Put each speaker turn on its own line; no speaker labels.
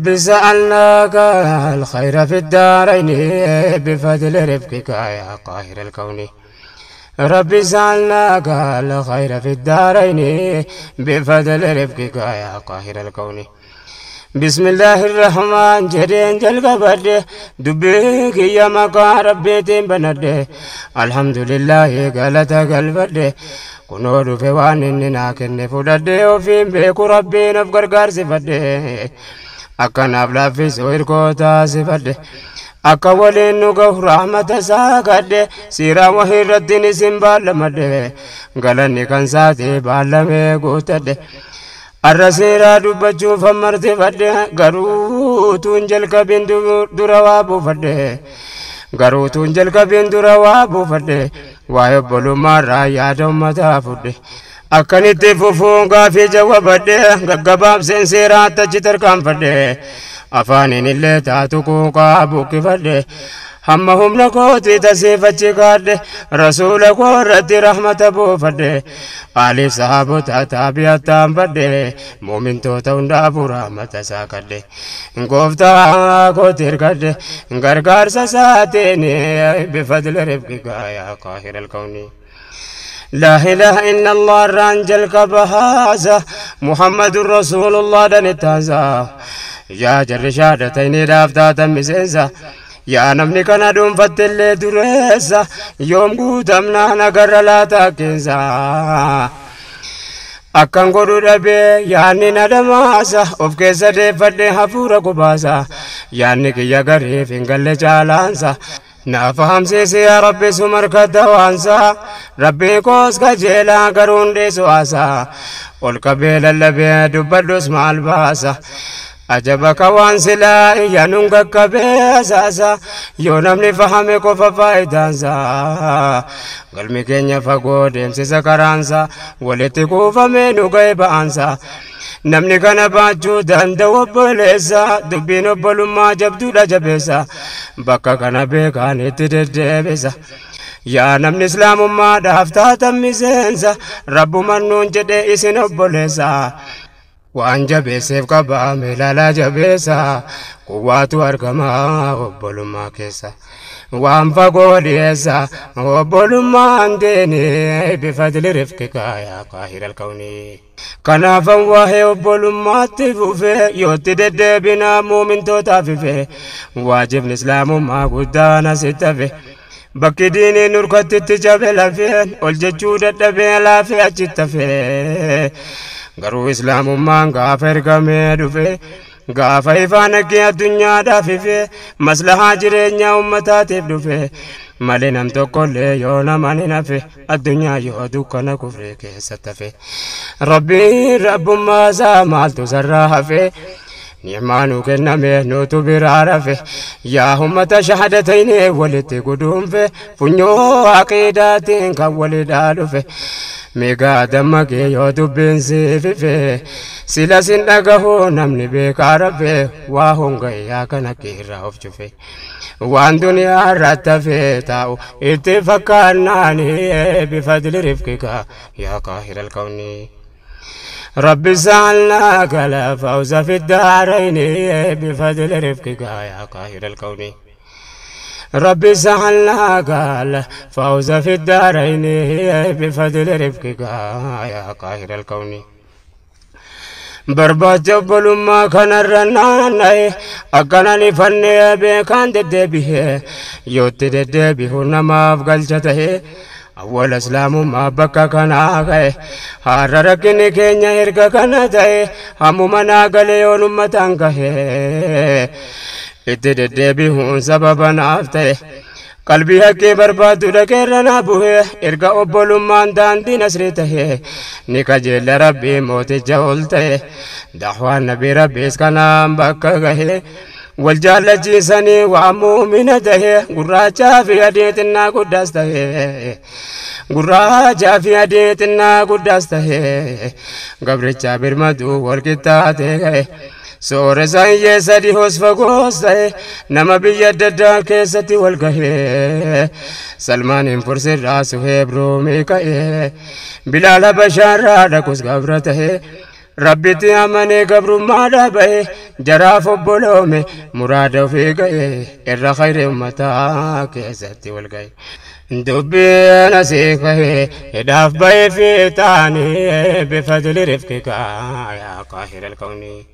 ربي سألناك الخير في الدارين بفضل رفقك يا قاهر الكون. ربي سألناك الخير في الدارين بفضل رفقك يا قاهر الكون. بسم الله الرحمن جرين جلقبر دبيك يا مقا ربي تنبند. الحمد لله قالت قلبر كنور في وان إننا كن فدد وفي بيك ربي نفقر قارس فد أكن أبلا في سوير كوتا سفد akka waliin nu gahu rahmata isaa kadhe siiraa wahii irratti ni sin baallamadhe galanni kan saatee baallamee guutadhe. Arra seeraa dubbachuuf ammartifadhe garuu tuun jalqabin dura waa buufadhe garuu tuun jalqabin dura waa buufadhe waa'ee obbolummaarraa yaada ummataa fudhe. Akkanitti fufuun gaafii jawwabadhe gaggabaabseen seeraatti achi tarkaanfadhe afaaniin illee taatu quuqaa buqqifadhe hamma humna kootii tasiifachi kaadhe rasuula koo irratti rahmata buufadhe aaliif sahaabota taabi'attaan badhe muumintoota hundaafuu rahmata isaa kadhe gooftaa kooti hirkadhe gargaarsa isaatiin bifadli rifqika yaa qaahira alkawni. لا إله إلا الله رانجل كبهازا محمد رسول الله دنتازا يا جر شهادتين دافتاتا مسنسا يا نمني كان دوم فتل دريسا يوم قوتمنا نقر لا تاكنسا akkan godhu dhabee yaanni na dhamaasa of keessa deeffadhee hafuura gubaasa yaanni kiyya gariif hin galle caalaansa na fahamsiisi yaa rabbi sumarka dawaansa rabbii koos kajeelaa garuun dhiisu haasa ol qabee lallabee dubbadhus maal baasa ajaba ka waan silaa iyyanuun qaqqabee asaasa yoo namni fahame qofa faayidaansa galmi keenya fagoo deemsisa karaansa walitti kuufamee nu ga'e ba'aansa namni kana baachuu danda'u obboleessa dubbiin obbolummaa jabduudha jabeessa bakka kana beekaan itti deddeebisa. Yaa namni islaamummaadhaaf taatan miseensa rabbumaan nuun jedhe isin obboleessa. Waan jabeesseef qabaa ilaalaa jabeessa quwwaatu argamaa obbolummaa keessa. Waan fagoo dhiyeessa obbolummaan deeni bifadli rifqika yaa qaahira alkawni. Kanaafan waa'ee obbolummaatti fufee yootti deddeebinaa muumintootaaf ife waajibni islaamummaa guddaan asitti hafe. Bakki diiniin nurkattitti cabe lafee ol jechuu dadhabee laafee achitti hafe. Garuu islaamummaan gaafa ergamee dhufe gaafa ifaan akka addunyaadhaaf ife maslahaa jireenyaa uummataatiif dhufe malee nam tokkollee yoo namaan hin hafe addunyaa yoo dukkana kufree keessatti hafe. Rabbiin rabbummaa isaa maaltu sarraa hafe ni'maa nuu kenname nuutu biraa rafe yaa ummata shahadatayni walitti guduunfe funyoo aqiidaatiin kan walidhaa dhufe. Meegaa dammaqee yoo dubbiin siifife sila sin dhagahu namni beekaa rafe waa hongayyaa kana keerraa of cufe waan duniyaa irratti hafee taa'u itti fakkaannaani bifadli rifqika yaa qaahira alkawni. ربي سألناك الفوز في الدارين بفضل رفقك يا قاهر الكون. ربي سألناك الفوز في الدارين بفضل رفقك يا قاهر الكون. Barbaacha obbolummaa kanarra naanna'e akkanaan ifannee beekaan deddeebi'e yootti deddeebi'u namaaf galcha ta'e awwala islaamummaa bakka kanaa ka'e har'a rakkinni keenya erga kana ta'e hammuma naa galee yoon uummataan gahe itti deddeebi'uun sababa naaf ta'e. Qalbii haqqee barbaaddu dhaqeerra naa bu'e erga obbolummaan daandii nasrii ta'e ni kajeella rabbii mooticha ol ta'e dahwaan nabii rabbiis kanaan bakka gahe wal jaallachiisanii waa muumina ta'e gurraachaa fi adii xinnaa guddaas ta'e gurraachaa fi adii xinnaa guddaas ta'e gabrichaa birmaduu wal qixxaatee ga'e. Soora isaan sadii hoos fagoos ta'e nama biyya adda addaa keessatti wal gahee Salmaaniin Fursirraa Suheeb Roomii ka'ee Bilaal Habashaarraa dhaqus gabra ta'e Rabbitti amanee gabrummaadhaa ba'e, jaraaf obboloome, muraada ofii ga'e, irra khayri ummataa keessatti wal ga'e. Dubbiin asii ka'e hidhaaf ba'ee fi taanii bifadli rifqika yaa qaahira alkawnii.